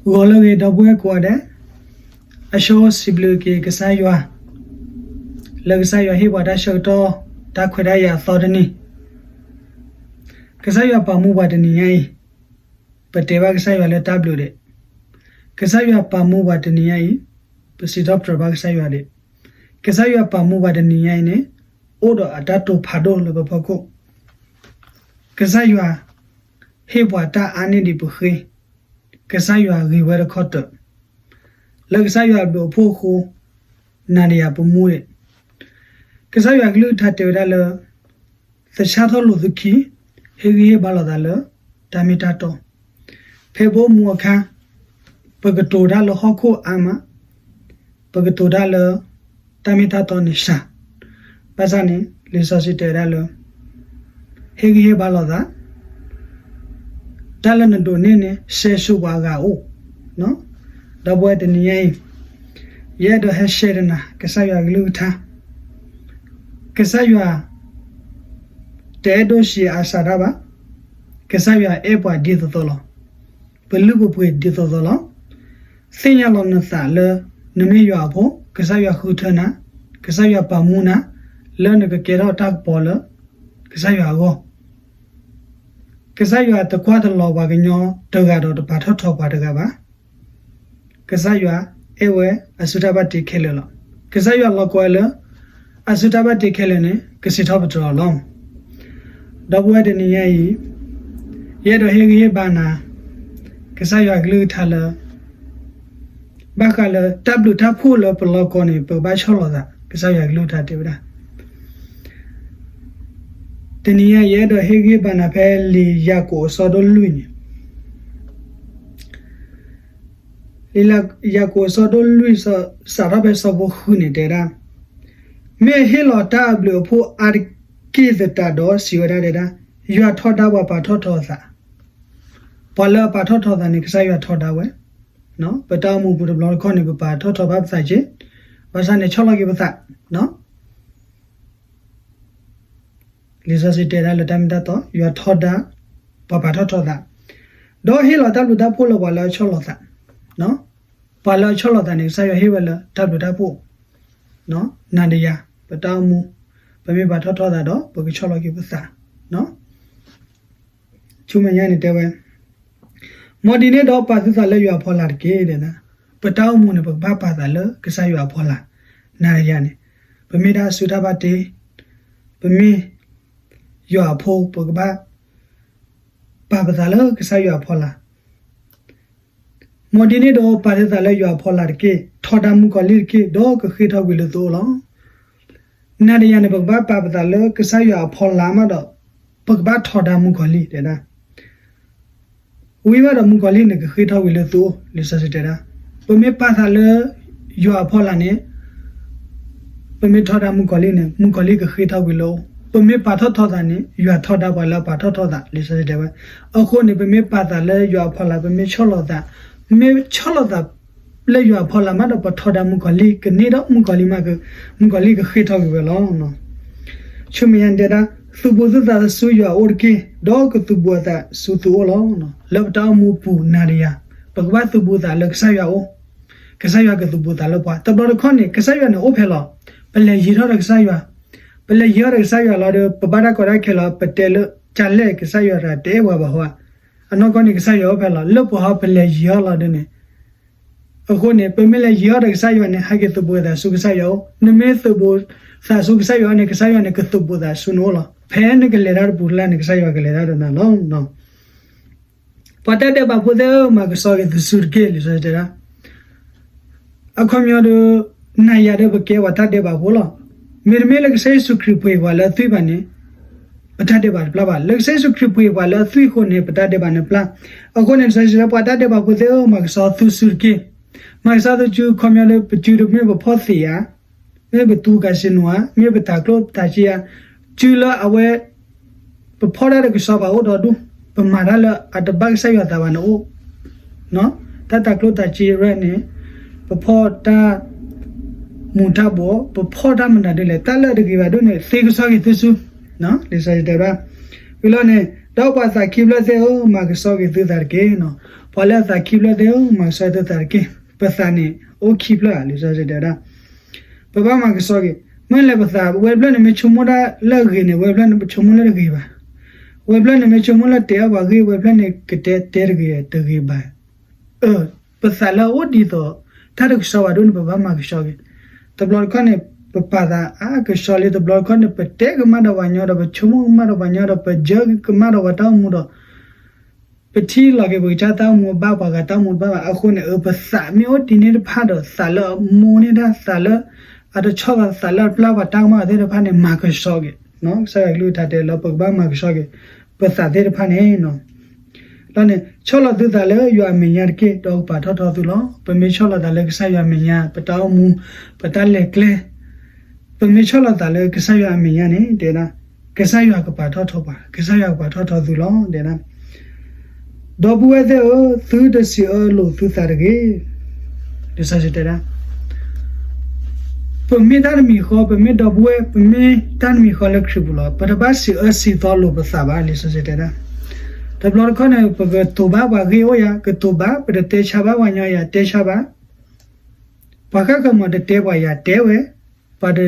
ဂီၤလၢအဂ့ၤ ဒီပုၢ်ဝဲၢ်ကိးဂၤဒဲး, အဆိစံးဘျုးက့ၤကစၢ်ယွၤ လၢကစၢ်ယွၤဟ့ၣ်ပှၤတၢ်ဆၢကတီၢ် တၢ်ခွဲးတၢ်ယာ်အသီတနံၤ, ကစၢ်ယွၤပာ်မူပှၤတနံၤညါအံၤ, ပတဲဘၣ်ကစၢ်ယွၤလၢတၢ်ဘျုးဒံး, ကစၢ်ယွၤပာ်မူပှၤတနံၤညါအံၤ, ပစံးထီၣ်ပတြၢၤဘၣ်ကစၢ်ယွၤဒံး, ကစၢ်ယွၤပာ်မူပှၤတနံၤညါအံၤန့ၣ်, အိၣ်ဒီးအတၢ်တိာ်ဖးဒိၣ်လၢပဖီခိၣ်, ကစၢ်ယွၤ ဟ့ၣ်ပှၤတၢ်အါန့ၢ်ဒံးပဃ့, ကစၢ်ယွၤဂ့ၤဝဲတခီတၢၢ်, လၢကစၢ်ယွၤအဘျုးအဖှိၣ်အဃိ, နၤဒီးယၤပမူဒံး, ကစၢ်ယွၤကလုၢ်ကထါတဲဝဲဒၣ်လၢ သဆၣ်ထီၣ်လိာ်သုခံ, ဟ့ၣ်ဂံၢ်ဟ့ၣ်ဘါလိာ်သးလၢ တၢ်မ့ၢ်တၢ်တီ, ဖဲပအိၣ်မူအခါ, ပကတိၤတၢ်လၢဟီၣ်ခိၣ်အါမး, ပကတိၤတၢ်လၢ တၢ်မ့ၢ်တၢ်တီန့ၣ်စှၤ, ဘၣ်ဆၣ်န့ၣ် လံာ်စီဆှံတဲဝဲဒၣ်လၢ ဟ့ၣ်ဂံၢ်ဟ့ၣ်ဘါလိာ်သး, တၢ်လၢနဒိးန့ၢ်န့ၣ် ရှဲဆိပှၤအဂၤအိၣ်, ဒီပုၢ်ဝဲၢ်တနံၤညါအံၤ, ယအဲၣ်ဒိးဟဲရှဲတနၤ ကစၢ်ယွၤကလုၢ်ကထါ, ကစၢ်ယွၤ တအဲၣ်ဒိးဆံးအါစှၤတၢ်ဘၣ်, ကစၢ်ယွၤအဲၣ်ပှၤဒ်သိးသိးလီၤ, ပလုၢ်ပပှ့ၤဒ်သိးသိးလီၤ, သ့ၣ်ညါလီၤနသးလၢ နမ့ၢ်ယွၤအဖိ, ကစၢ်ယွၤဃုထၢနၤ, ကစၢ်ယွၤပာ်မူနၤ, လၢနကကဲထီၣ်တၢ်ကပီၤလၢ ကစၢ်ယွၤအဂီၢ် ကစၢ်ယွၤတကွၢ်တလီၤပှၤကညီတဂၤဒီးတပာ်ထီၣ်ထီပှၤတဂၤဘၣ်. ကစၢ်ယွၤအဲၣ်ဝဲအစုတၢ်ဘၣ်တ့ခဲလၢာ်လီၤ. ကစၢ်ယွၤလီၤကီဝဲလၢ အစုတၢ်ဘၣ်တ့ခဲလၢာ်န့ၣ် ကစံးထီၣ်ပတြၢၤအီၤလီၤ. ဒီပုၢ်ဝဲၢ်တနံၤညါအံၤ, ယအဲၣ်ဒိးဟ့ၣ်ဂံၢ်ဟ့ၣ်ဘါနၤ, ကစၢ်ယွၤကလုၢ်ကထါလၢ ဘၣ်ဃးလၢတၢ်ဘျုးတၢ်ဖှိၣ်လၢပလီၤကီန့ၣ် ပကဘၣ်ဆီၣ်လီၤသး, ကစၢ်ယွၤကလုၢ်ကထါတဲဝဲဒၣ်. တနံၤညါအံၤ ယအဲၣ်ဒိးဟ့ၣ်ဂံၢ်ဟ့ၣ်ဘါနၤဖဲလံာ်ယၤကိာ်အဆၢဒိၣ်လွံၢ်န့ၣ်, လံာ်ယၤကိာ်အဆၢဒိၣ်လွံၢ် စးထီၣ်ဖဲဆၢဖိဃုန့ၣ်တဲဒၣ်, မ့ၢ်ဟ့ၣ်လီၤတၢ်အဘျုးအဖှိၣ်အါတက့ၢ်သတးဒီး စံးဝဲဒၣ်တဲဒၣ်, ယွၤထီဒါပှၤပာ်ထီၣ်ထီအသး, ပှၤလၢအပာ်ထီၣ်ထီသးန့ၣ် ကစၢ်ယွၤထီဒါဝဲ, ပတၢ်အိၣ်မူပူၤတဘျီတခီၣ်န့ၣ် ပပာ်ထီၣ်ထီဘၣ်ပသးက့, ဘၣ်ဆၣ်န့ၣ် ဆီၣ်လီၤက့ၤပသး, လံာ်စီဆှံတဲဒၣ်လၢတၢ်မ့ၢ်တၢ်တီ, ယွၤထီဒါ ပှၤပာ်ထီၣ်ထီသး, ဒီးဟ့ၣ်လီၤတၢ်ဘျုးတၢ်ဖှိၣ်လၢပှၤလၢအဆီၣ်လီၤသး, ပှၤလၢအဆီၣ်လီၤသးန့ၣ် ကစၢ်ယွၤဟ့ၣ်ဝဲလၢတၢ်ဘျုးတၢ်ဖှိၣ်, နၤဒီးယၤ ပတၢ်အိၣ်မူ, ပမ့ၢ်ပာ်ထီၣ်ထီသးဒီး ပကဆီၣ်လီၤက့ၤပသး, ဆူမဲာ်ညါန့ၣ်တဲဝဲ, မ်ဒ်န့ၣ်ဒီးပာ်သုသးလၢယွၤအဖီလာ်တက့ၢ်. ပတၢ်အိၣ်မူန့ၣ် ပကဘၣ်ပာ်သးလၢကစၢ်ယွၤအဖီလာ်, နၤဒီးယၤန့ၣ်, ပမ့ၢ်တၢ်အစုတၢ်ဘၣ်တ့, ပမ့ၢ်ယွၤအဖိ ပကဘၣ် ပာ်ပသးလၢကစၢ်ယွၤအဖီလာ်, မ်ဒ်န့ၣ်ဒီးပာ်သုသးလၢယွၤအဖီလာ်တက့ၢ်, ထီဒါမုၣ်ကီၤလံၢ်တက့ၢ်, ဒီးကဃ့ၢ်ထီၣ်ကွံာ်လၢသုအိၣ်လီၤ. နၤဒီးယၤန့ၣ် ပကဘၣ်ပာ်ပသးလၢကစၢ်ယွၤအဖီလာ်မးဒီး, ပကဘၣ်ထီဒါမုၣ်ကီၤလံၢ်တဲဒၣ်, ဝံၤဘၣ်ဒီးမုၣ်ကီၤလံၢ်န့ၣ် ကဃ့ၢ်ထီၣ်ကွံာ်လၢသုအိၣ်, လံာ်စီဆှံတဲဒၣ်, ပမ့ၢ်ပာ်သးလၢယွၤအဖီလာ်န့ၣ်, ပမ့ၢ်ထီဒါမုၣ်ကီၤလံၢ်န့ၣ် မုၣ်ကီၤလံၢ်ကဃ့ၢ်ထီၣ်ကွံာ်လၢအအိၣ်, ပမ့ၢ်ပာ်ထီၣ်ထီသးန့ၣ် ယွၤထီဒါပှၤလၢအပာ်ထီၣ်ထီသး, လံာ်စီဆှံတဲဝဲ. အဃိန့ၣ် ပမ့ၢ်ပာ်သးလၢယွၤအဖီလာ်, ပမ့ၢ်ဆီၣ်လီၤသး, မ့ၢ်ဆီၣ်လီၤသး လၢယွၤအဖီလာ်မးဒီး ပထီဒါမုၣ်ကီၤလံၢ်ကန့ၢ်ဒီးမုၣ်ကီၤလံၢ်မး, မုၣ်ကီၤလံၢ်ကဃ့ၢ်ထီၣ်ကွံာ်ဝဲလီၤ. ဆူမဲာ်ညါန့ၣ်တဲဒၣ်, သုးဘူးသုသးဆူယွၤအအိၣ်တက့ၢ်, ဒီးကသုးဘူးအသးဆူသုအိၣ်လီၤ. လၢပတၢ်အိၣ်မူပူၤနၤဒီးယၤ, ပကဘၣ်သုးဘူးသးလၢကစၢ်ယွၤအအိၣ်, ကစၢ်ယွၤကသုးဘူးသးလၢပှၤ, တဘျီတခီၣ်န့ၣ် ကစၢ်ယွၤန့ၣ်အိၣ်ဖဲလီၤ, ပလဲၤယံၤထီၣ်ဒီးကစၢ်ယွၤ, ပလဲၤယံၤထီၣ်ဒီးကစၢ်ယွၤလီၤဒီး ပဘၣ်တၢ်ကီတၢ်ခဲလီၤ, ပတဲလၢ ကလဲၣ်ကစၢ်ယွၤတဂၤတအဲၣ်ပှၤဘၣ်ဟီဧါ, အနီၢ်ကီၢ်န့ၣ် ကစၢ်ယွၤအိၣ်ဖဲလီၤ, လၢပှၤဟီပလဲၤယံၤထီၣ်လီၤဒ်န့ၣ်, အဃိန့ၣ် ပမ့ၢ်လဲၤယံၤထီၣ်ဒီးကစၢ်ယွၤန့ၣ် ဟဲက့ၤသုးဘူးသးဆူကစၢ်ယွၤအအိၣ်, နမ့ၢ်သုးဘူးသးဆူကစၢ်ယွၤအအိၣ်န့ၣ် ကစၢ်ယွၤန့ၣ် ကသုးဘူးသးဆူနအိၣ်လီၤ. ဖဲနကလဲၤတၢ်တပူၤလၢ်န့ၣ် ကစၢ်ယွၤကလဲၤတၢ်ဒီးနၤလီၤ. ပှၤတၢ်ဒဲးဘးဖိသ့ၣ်ဧၢ, မၤကဆှီက့ၤသုစုတက့ၢ်, လံာ်စီဆှံတဲဒၣ်. အခီပညီဒီး နၤယၤဒီးပကဲပှၤတၢ်ဒဲးဘးဖိလီၤ. မ့တမ့ၢ်လၢကစၢ်ယ့ၣ်ၡူးခရံာ်ပှ့ၤပှၤလၢအသွံၣ်ဘၣ်န့ၣ်, ပတၢ်ဒဲးဘးတပျၢ်ဘၣ်. လၢကစၢ်ယ့ၣ်ၡူးခရံာ်ပှ့ၤပှၤလၢအသွံၣ်အဃိန့ၣ် ပတၢ်ဒဲးဘးန့ၣ်ပျၢ်. အဃိန့ၣ် လံာ်စီဆှံတဲ ပှၤတၢ်ဒဲးဘးဖိသ့ၣ်ဧၢ, မၤကဆှီသုစုတက့ၢ်. မၤကဆှီသုစု ခီပညီဒီး ပစုတမ့ၢ်ပဖီၣ်သ့ၣ်ဧါ, မ့ၢ်ပသူကၤစံနိဧါ, မ့ၢ်ပတၤကျိၣ်တၤစ့ဧါ, စုလၢအဝဲ ပဖီၣ်တၢ်ဒီးကဆှီပှၤအိၣ်ဒီဒူၣ်, ပမၤတၢ်လၢအတဘၣ်ကစၢ်ယွၤသးဘၣ်န့ၣ်အိၣ်, တၢ်တၤကျိၣ်တၤစ့ရဲၣ်န့ၣ်, ပဖီၣ်တၢ်မူၤတၢ်ဘှီး, ပဖီၣ်တၢ်မနုၤဒ်လဲၣ်, တၢ်လၢအတဂ့ၤဘၣ်ဒိၣ်န့ၣ် သ့ကဆှီက့ၤသုစု, လံာ်စီဆှံတဲဒၣ်. ဝံၤလီၤန့ၣ် ဒီးပှၤသးခံဖျၢၣ်သ့ၣ်ဧၢ, မၤကဆှီက့ၤသုသးတက့ၢ်. ပှၤလၢအသးခံဖျၢၣ်သ့ၣ်ဧၢ, မၤကဆှီသုသးတက့ၢ်. ပသးန့ၣ် အိၣ်ခံဖျၢၣ်ဧါ, လံာ်စီဆှံတဲဝဲဒၣ် ပဘၣ်မၤကဆှီက့ၤ. မ့ၢ်လဲၤပသး ဝဲတဖျၢၣ်န့ၣ်မ့ၢ်ဆိကမိၣ်တၢ်လၢအဂ့ၤန့ၣ် ဝဲတဖျၢၣ်န့ၣ်ပဆိကမိၣ်လၢတဂ့ၤဘၣ်. ဝဲတဖျၢၣ်န့ၣ်မ့ၢ်ဆိကမိၣ်လၢတဲအီၣ်ပှၤဂ့ၢ် ဝဲတဖျၢၣ်န့ၣ်ကတဲတဲတဂ့ၤတဂ့ၤဘၣ်. အၢ ပသးလၢအအိၣ်ဒ်သိး တၢ်တကဆှီဘၣ်ဒိၣ်န့ၣ် ပဘၣ်မၤကဆှီက့ၤ. တဘျီတခီၣ်န့ၣ် ပပာ်သးအါကဆှီလံ, တဘျီတခီၣ်န့ၣ် ပတဲကမၣ်ဒီးပှၤညီဒီး ပဆိကမိၣ်ကမၣ်ဒီးပှၤညီဒီး ပစၢကမၣ်ဒီးပှၤတၢ်အိၣ်မူဒီး ပထံၣ်လီၤက့ၤပကစၢ်တၢ်အိၣ်မူဘၣ် ပှၤဂၤတၢ်အိၣ်မူတဘၣ်ဘၣ်. အဃိန့ၣ် အၢ ပသးမ့ၢ်အိၣ်ဒ်န့ၣ်တဖၣ်ဒီး သးလၢအမိၢ်န့ၢ်တၢ် သးလၢအတဆီၣ်သး သးလၢအပျၢ်ပှၤတၢ်ကမၣ်သ့ၣ်တဖၣ်န့ၣ် မၤကဆှီက့ၤ. ကစၢ်ယွၤကလုၢ်ကထါတဲလၢပကဘၣ်မၤကဆှီက့ၤ ပသးသ့ၣ်တဖၣ်န့ၣ် ဒီးန့ၣ် ဆီၣ်လီၤသုသးလၢယွၤအမဲာ်ညါတက့ၢ်, ဒီးကပာ်ထီၣ်ထီသုလီၤ. ပမ့ၢ်ဆီၣ်လီၤသးလၢကစၢ်ယွၤအမဲာ်ညါ ပတၢ်အိၣ်မူ ပတၢ်လဲၤကျဲ ပမ့ၢ်ဆီၣ်လီၤသးလၢကစၢ်ယွၤအမဲာ်ညါန့ၣ် တဲဒၣ် ကစၢ်ယွၤကပာ်ထီၣ်ထီပှၤ, ကစၢ်ယွၤကပာ်ထီၣ်ထီသုလီၤ တဲဒၣ်. ဒီပုၢ်ဝဲၢ်သ့ၣ်ဧၢ, သုတစံးအၢလိာ်သုသးတဂ့ၤ. လံာ်စီဆှံတဲဒၣ် ပမ့ၢ်တၢ်တမံၤဃီ, ပမ့ၢ်ဒီပုၢ်ဝဲၢ်, ပမ့ၢ်တၢ်တမံၤဃီလၢခရံာ်ပူၤလီၤ. ပတဘၣ်စံးအၢစံးသီလိာ်ပသးဘၣ်. လံာ်စီဆှံတဲဒၣ် တဘျီတခီၣ်န့ၣ် ပကတိၤဘၣ်ပှၤဂ့ၢ်အိၣ်ယၤ, ကတိၤဘၣ်, ပတတဲဆါဘၣ်ပှၤညီယၤ, တဲဆါဘၣ်. ပှၤဃၣ်ဃၢၤမ့ၢ်တတဲပှၤယၤ, တဲဝဲ, ပှၤတ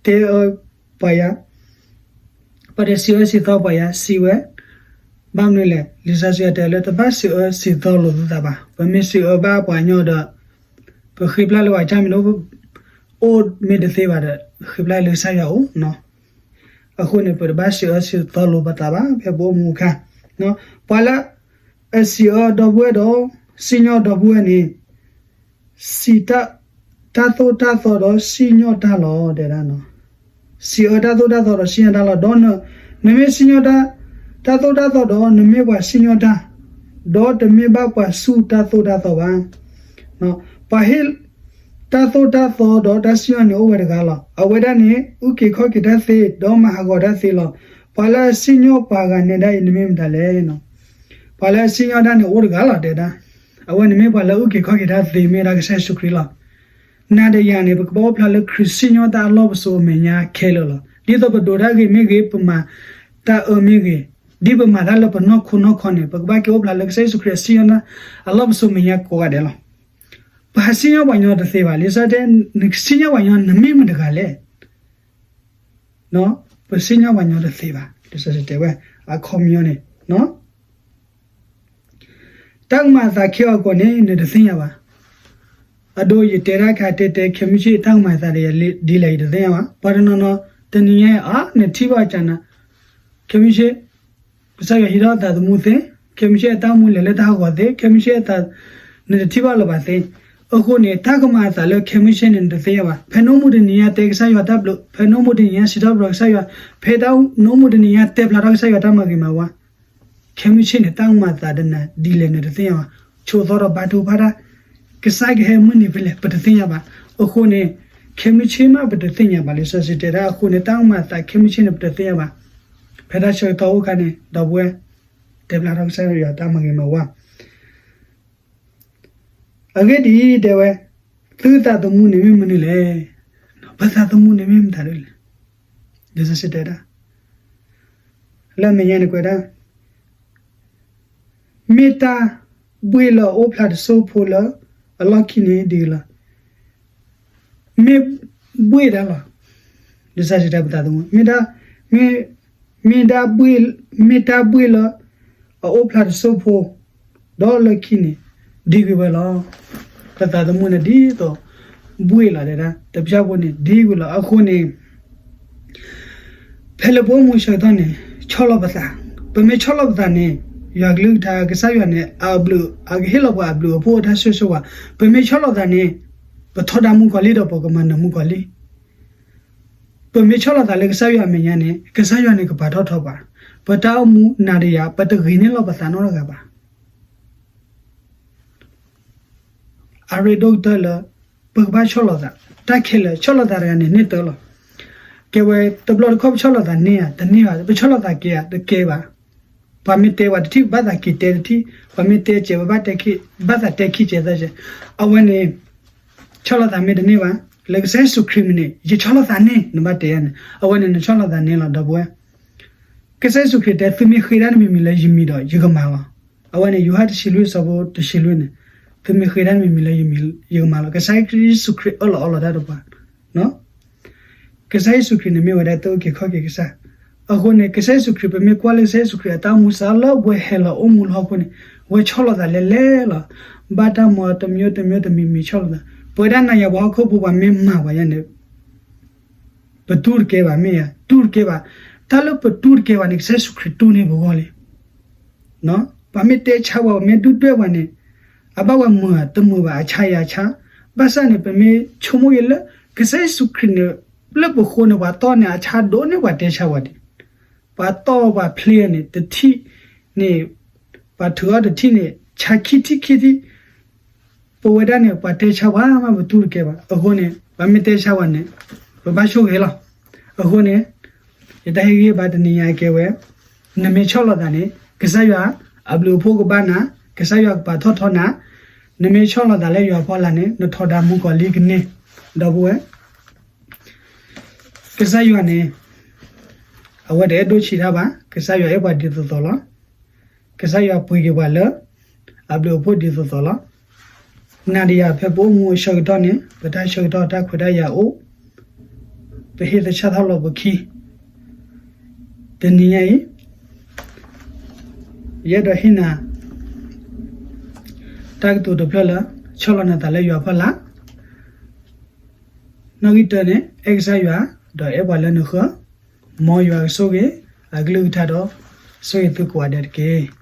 တဲအၢပှၤယၤ ပှၤတစံးအၢစံးသီပှၤယၤ, စံးဝဲ. ဘၣ်မနုၤလဲၣ်, လံာ်စီဆှံတဲလၢ တဘၣ်စံးအၢစံးသီလိာ်သုသးဘၣ်. ပမ့ၢ်စံးအၢဘၣ်ပှၤညီဒီး ပဃ့ပျၢ်လၢပှၤကစၢ်မ့ၢ်တအိၣ်, အိၣ်မ့ၢ်တသ့ဘၣ်ဒီး ဃ့ပျၢ်လၢကစၢ်ယွၤအိၣ်. အဃိန့ၣ် ပတဘၣ်စံးအၢစံးသီလိာ်ပသးဘၣ် ဖဲပအိၣ်မူအခါ. ပှၤလၢအစံးအၢဒီပုၢ်ဝဲၢ်ဒီး စံၣ်ညီၣ်ဒီပုၢ်ဝဲၢ်န့ၣ် စံးတၢ်သိၣ်တၢ်သီဒီးစံၣ်ညီၣ်တၢ်လီၤ တဲဒၣ်. စံးအၢတၢ်သိၣ်တၢ်သီဒီးစံၣ်ညီၣ်တၢ်လီၤ. ဒီးနမ့ၢ်စံၣ်ညီၣ်တၢ်, တၢ်သိၣ်တၢ်သီဒီး နမ့ၢ်ပှၤစံၣ်ညီၣ်တၢ်, ဒီးတမ့ၢ်ဘၣ်ပှၤစူၢ်တၢ်သိၣ်တၢ်သီဘၣ်. ပှၤဟ့ၣ်တၢ်သိၣ်တၢ်သီဒီးတၢ်စံၣ်ညီၣ်န့ၣ်အိၣ်ဝဲတဂၤလီၤ. အဝဲဒၣ်န့ၣ် အုၣ်က့ၤခီၣ်က့ၤတၢ်သ့ ဒီးမၤဟးဂီၤတၢ်သ့လီၤ. ပှၤလၢအစံၣ်ညီၣ်ပှၤဂၤနဲဒၣ်အံၤ နမ့ၢ်မတၤလဲၣ်. ပှၤလၢအစံၣ်ညီၣ်တၢ်န့ၣ်အိၣ်တဂၤလီၤ တဲဒၣ်. အဝဲန့ၣ်မ့ၢ်ပှၤလၢအုၣ်က့ၤခီၣ်က့ၤတၢ်သ့ မ့ၢ်ဝဲဒၣ်ကစၢ်ယ့ၣ်ၡူးခရံာ်လီၤ. နၤဒီးယၤန့ၣ် ပကဘၣ်အိၣ်ဖျါလၢခရံာ်စံၣ်ညီၣ်တၢ်အလီၢ်ပစိၤအမဲာ်ညါခဲလၢာ်လီၤ. ဒ်သိးပဒိးတၢ်ဂ့ၤမ့ၢ်ဂ့ၤ, ပမၤတၢ်အၢမ့ၢ်ဂ့ၤ, ဒ်ပမၤတၢ်လၢပနီၢ်ခိနီၢ်ခီန့ၣ် ပကဘၣ်က့ၤအိၣ်ဖျါလၢကစၢ်ယ့ၣ်ၡူးခရံာ်အစံၣ်ညီၣ်တၢ်အလီၢ်ပစိၤမဲာ်ညါကိးဂၤဒဲးလီၤ. ပဟးစံၣ်ညီၣ်ပှၤညီတသ့ဘၣ်. လံာ်စီဆှံတဲ နစံၣ်ညီၣ်ပှၤညီ နမ့ၢ်မတဂၤလဲၣ်. ပစံၣ်ညီၣ်ပှၤညီတသ့ဘၣ်. လံာ်စီဆှံတဲဝဲ အခီပညီန့ၣ် တၢ်ကမၤအသးခဲအံၤအဂီၢ်န့ၣ် နတသ့ၣ်ညါဘၣ်. အဒိ ယတဲတၢ်ခါတဲတဲ ခဲမုၢ်ဆ့ၣ် တၢ်ကမၤအသးဒ်လဲၣ်ယတသ့ၣ်ညါဘၣ်. ပှၤတနီၤနီၤ တနံၤညါအံၤ အါ နထံၣ်ဘၣ်ကနၤ ခဲမုၢ်ဆ့ၣ် ကစၢ်ယွၤဟံးထီၣ်အသးသမူသ့, ခဲမုၢ်ဆ့ၣ်အတၢ်အိၣ်မူလဲၤလၢတၢ်ဟးဂီၤသ့, ခဲမုၢ်ဆ့ၣ်အသး နတထံၣ်ဘၣ်လၢၤဘၣ်သ့. အဃိန့ၣ် တၢ်ကမၤအသးလၢခဲမုၢ်ဆ့ၣ်န့ၣ် နတသ့ၣ်ညါဘၣ်. ဖဲနအိၣ်မူတနံၤညါတဲကစၢ်ယွၤတၢ်ဘျုး, ဖဲနအိၣ်မူတနံၤညါစံးထီၣ်ပတြၢၤကစၢ်ယွၤ, ဖဲနအိၣ်မူတနံၤညါတဲဖျါထီၣ်ကစၢ်ယွၤတၢ်မၤဂ့ၤမၤဝါ ခဲမုၢ်ဆ့ၣ်န့ၣ် တၢ်ကမၤအသးဒီးနၤဒ်လဲၣ်နတသ့ၣ်ညါဘၣ်. ဆိးသီဒီးဘါထုကဖၣ်တၢ်, ကစၢ်ကဟဲမုၢ်နံၤဖဲလဲၣ် ပတသ့ၣ်ညါဘၣ်. အဃိန့ၣ် ခဲမုၢ်ဆ့ၣ်မးပတသ့ၣ်ညါဘၣ်. လံာ်စီဆှံတဲဒၣ်အဃိန့ၣ် တၢ်ကမၤအသးခဲမုၢ်ဆ့ၣ်န့ၣ် ပတသ့ၣ်ညါဘၣ်. ဖဲတၢ်ဆၢကတီၢ်အိၣ်အခါန့ၣ် ဒီပုၢ်ဝဲၢ် တဲဖျါထီၣ်ကစၢ်ယွၤတၢ်မၤဂ့ၤမၤဝါ အဂ့ၢ်ဒ်အံၤ, တဲဝဲ, သုသးသမူန့ၣ်မ့ၢ်မနုၤလဲၣ်. ပသးသမူန့ၣ်မ့ၢ်မတၤဒ်လဲၣ်. လံာ်စီဆှံတဲဒၣ်, လၢအမဲာ်ညါန့ၣ်ကွဲးဒၣ်, မ့ၢ်တၢ်ဘှ့ၣ်လၢအအိၣ်ဖျါတစိၢ်ဖိလၢအလီၢ်ခံန့ၣ်ဒ်အံၤလီၤ. မ့ၢ်ဘှ့ၣ်ဒၣ်လီၤ. လံာ်စီဆှံတဲပသးသမူ, မ့ၢ်, မ့ၢ်, မ့ၢ်တၢ်ဘှ့ၣ်လၢအအိၣ်ဖျါတစိၢ်ဖိ ဒီးလၢခံန့ၣ် ဒ်ကွံာ်ဝဲလီၤ. ပသးသမူန့ၣ်ဒ်သိးဘှ့ၣ်လီၤတဲဒၣ်, တဖျၢၣ်ဖိန့ၣ် ဒ်ကွံာ်လီၤ. အဃိန့ၣ် ဖဲလၢပအိၣ်မူဆၢကတီၢ်န့ၣ် ဆီၣ်လီၤပသး, ပမ့ၢ်ဆီၣ်လီၤပသးန့ၣ် ယွၤကလုၢ်ကထါကစၢ်ယွၤန့ၣ် အဘျုး အကဟ့ၣ်လီၤပှၤအဘျုးအဖှိၣ်အတၢ်ဆိၣ်ဂ့ၤဆိၣ်ဝါ, ပမ့ၢ်ဆီၣ်လီၤသးန့ၣ် ပထီဒါမုၣ်ကီၤလံၢ်ဒီးပကမၤနၢၤမုၣ်ကီၤလံၢ် ပမ့ၢ်ဆီၣ်လီၤသးလၢကစၢ်ယွၤအမဲာ်ညါန့ၣ် ကစၢ်ယွၤန့ၣ်ကပာ်ထီၣ်ထီပှၤ, ပတၢ်အိၣ်မူနၤဒီးယၤ ပတဂ့ၤန့ၢ်လီၤပသးနီတဂၤဘၣ်. အရ့ဒိၣ်ကတၢၢ်လၢ ပကဘၣ်ဆီၣ်လီၤသး, တၢ်ခဲလၢာ်ဆီၣ်လီၤသးတဂၤန့ၣ် န့ၢ်တၢ်လီၤ. ကဲဝဲတဘျီတခီၣ်ပဆီၣ်လီၤသးန့ၢ်ဧါ, တန့ၢ်ဘၣ်, ပဆီၣ်လီၤသးကဲဧါ, တကဲဘၣ်. ပှၤမ့ၢ်တဲပှၤတထံၣ် ပဘၣ်သးက့ၤတဲတထံၣ်, ပှၤမ့ၢ်တဲကဲး ပဘၣ်တဲခံ, ဘၣ်သးတဲခံကဲးသၢကဲး. အဝဲန့ၣ် ဆီၣ်လီၤသးမ့ၢ်တန့ၢ်ဘၣ်, လၢကစၢ်ယ့ၣ်ၡူးခရံာ်မံၤန့ၣ် ယဆီၣ်လီၤသးန့ၢ် နဘၣ်တဲယၤန့ၣ်, အဝဲန့ၣ်နဆီၣ်လီၤသးန့ၢ်လီၤ ဒီပုၢ်ဝဲၢ်. ကစၢ်ယ့ၣ်ၡူးခရံာ်တဲ သုမ့ၢ်ဃ့တၢ်တမံၤမံၤလၢယမံၤဒီး ယကမၤလီၤ. အဝဲန့ၣ် ယိၤဟၣ်တဆံလွံၢ် အဆၢဖိတဆံလွံၢ်န့ၣ်, သုမ့ၢ်ဃ့တၢ်တမံၤမံၤလၢယမံၤ ယကမၤလီၤ. ကစၢ်ယ့ၣ်ၡူးခရံာ်အၢၣ်လီၤအီလီၤတၢ်တပၤ, ကစၢ်ယ့ၣ်ၡူးခရံာ်န့ၣ် မ့ၢ်ဝဲဒၣ်တၢ်အုၣ်က့ၤခီၣ်က့ၤကစၢ်. အဃိန့ၣ် ကစၢ်ယ့ၣ်ၡူးခရံာ် ပမ့ၢ်ကွၢ်လၢကစၢ်ယ့ၣ်ၡူးခရံာ်အတၢ်အိၣ်မူစးလၢပှဲၤဟဲလီၤအိၣ်မူလၢဟီၣ်ခိၣ်န့ၣ်, ဝဲဆီၣ်လီၤသးလဲၤလဲၤလီၤ. ဘၣ်တၢ်မၤတမံၤတမံၤတမံၤမံၤဆီၣ်လီၤသး. ပဝဲဒၣ်နၤယၤပှၤဟီၣ်ခိၣ်ဖိ ပှၤမ့ၢ်မၤပှၤယဲန့ၣ် ပတူၢ်တကဲဘၣ်မ့ၢ်ဧါ, တူၢ်တကဲဘၣ်. တၢ်လၢပတူၢ်တကဲဘၣ်န့ၣ် ကစၢ်ယ့ၣ်ၡူးခရံာ်တူၢ်န့ၢ်ပဂီၢ်လံ. ပှၤမ့ၢ်တဲဆါပှၤ ပှၤမ့ၢ်ဒုၣ်ဒွဲၣ်ပှၤန့ၣ်, အဘၣ်ဝဲမုာ်ဧါတမုာ်ဘၣ် အဆါယၤဆါ. ဘၣ်ဆၣ်န့ၣ် ပမ့ၢ်ဆိကမိၣ်က့ၤလၢ ကစၢ်ယ့ၣ်ၡူးခရံာ်န့ၣ် လၢပဃိန့ၣ် ပှၤတီၢ်န့ၢ်အဆါဒိၣ်န့ၢ်ပှၤတဲဆါပှၤဒံး. ပှၤတီၢ်ပှၤဖျ့န့ၣ် တထံၣ်န့ၣ်, ပှၤထုးအီၤတထံၣ်န့ၣ် ဆါခံထံၣ်ခံထံၣ် ပဝဲဒၣ်န့ၣ် ပှၤတဲဆါပှၤမး ပတူၢ်တကဲဘၣ်. အဃိန့ၣ် ပှၤမ့ၢ်တဲဆါပှၤန့ၣ် ပဘၣ်ဆိၣ်ဂ့ၤလီၤ. အဃိန့ၣ် ယတၢ်ဟ့ၣ်ဂံၢ်ဘါတနံၤညါအံၤကဲဝဲ, နမ့ၢ်ဆီၣ်လီၤသးန့ၣ် ကစၢ်ယွၤအဘျုးအဖှိၣ်ကဘၣ်နၤ, ကစၢ်ယွၤကပာ်ထီၣ်ထီနၤ. နမ့ၢ်ဆီၣ်လီၤသးလၢယွၤဖီလာ်န့ၣ် နထီဒါမူကီၤလံကန့ၢ်, ဒီပုၢ်ဝဲၢ် ကစၢ်ယွၤန့ၣ် အဝဲတအဲၣ်ဒိၣ်ဆံးတၢ်ဘၣ်. ကစၢ်ယွၤအဲၣ်ပှၤဒ်သိးသိးလီၤ. ကစၢ်ယွၤပှ့ၤက့ၤပှၤလၢ အဘျုးအဖှိၣ်ဒ်သိးသိးလီၤ. နၤဒီးယၤဖဲပအိၣ်မူအဆၢကတီၢ်န့ၣ် ပတၢ်ဆၢကတီၢ်တၢ်ခွဲးတၢ်ယာ်အိၣ်, ပဟ့ၣ်သဆၣ်ထီၣ်လီၤပခံ တနံၤညါအံၤ ယအဲၣ်ဒိးဟ့ၣ်နၤ တၢ်ကတိၤတဖျၢၣ်လၢ ဆီၣ်လီၤနသးလၢယွၤဖီလာ်, နီၣ်ဂံၢ်တၢန့ၣ် အဲၣ်ကစၢ်ယွၤ ဒီးအဲၣ်ပှၤလၢနဃၢၤ, မ်ယွၤကဆိၣ်ဂ့ၤ အကလုၢ်ကထါဒီး ဆိၣ်ဂ့ၤသုကိးဂၤဒဲးတက့ၢ်.